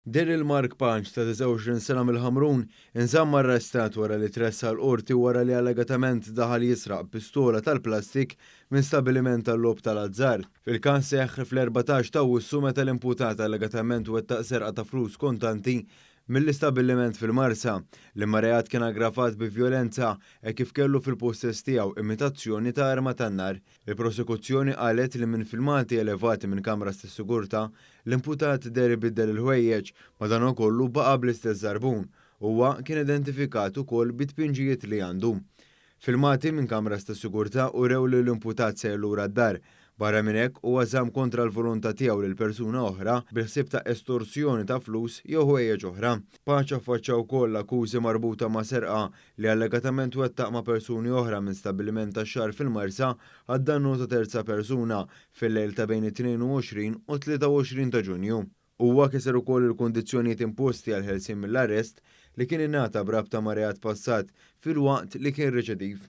Daryl Mark Pace ta' 29 sena mill-Ħamrun inżamm arrestat wara li tressaq l-qorti wara li allegatament daħal jisraq pistola tal-plastik minn stabiliment tal-logħob tal-azzard. Il-każ seħħ fl-14 ta' Awwissu meta l-imputat allegatament wettaq serqa ta' flus kontanti mill-istabbiliment fil-Marsa, liema reat kien aggravat bi vjolenza e kif kellu fil-possess tiegħu imitazzjoni ta' arma tan-nar. Il-prosekuzzjoni qalet li minn filmati elevati minn kameras ta' sigurtà, l-imputat deher ibiddel il-ħwejjeġ, madankollu baqa' bl-istess żarbun. Huwa kien identifikat ukoll bit-tpinġijiet li għandu. Filmati minn kameras ta' sigurtà urew li l-imputat sejjer lura d-dar. Barra minn hekk, huwa żamm kontra l-volontà tiegħu lil persuna oħra bil-ħsieb ta' estorsjoni ta' flus jew ħwejjeġ oħra. Pace affaċċja wkoll akkużi marbuta ma' serqa li allegatament wettaq ma' persuni oħra minn stabbiliment tax-xagħar fil-Marsa għad-dannu ta' terza persuna fil-lejl ta' bejn it-22 u 23 ta' Ġunju. Huwa kiser ukoll il-kundizzjonijiet imposti għal ħelsien mill-arrest li kien ingħata b'rabta ma' reat passat filwaqt li kien reċediv.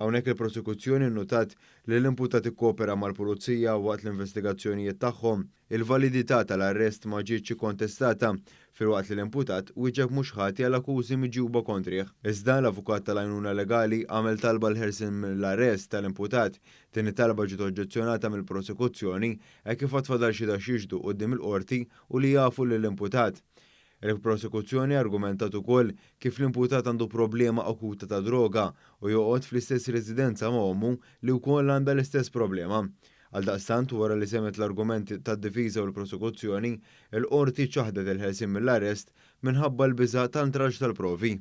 Hawnhekk il-prosekuzzjoni nnotat li l-imputat ikkopera mal-pulizija waqt l-investigazzjonijiet tagħhom. Il-validità tal-arrest ma ġietx kontestata filwaqt li l-imputat wieġeb mhux ħati għal akkużi miġjuba kontrih. Iżda l-avukat tal-għajnuna legali għamel talba l-ħelsien mill-arrest tal-imputat. Din it-talba ġiet oġġezzjonata mill-prosekuzzjoni e kif fadal xhieda x'jixhdu quddiem il-qorti u li jafu lill-imputat. Il-prosekuzzjoni argumentat ukoll kif l-imputat għandu problema akuta ta' droga u joqgħod fl-istess residenza ma' ommu li wkoll għandha l-istess problema. Għaldaqstant, wara li semgħet l-argumenti tad-difiża u l-prosekuzzjoni, il-qorti ċaħdet il-ħelsien mill-arrest minħabba l-biża' ta' intralċ tal-provi.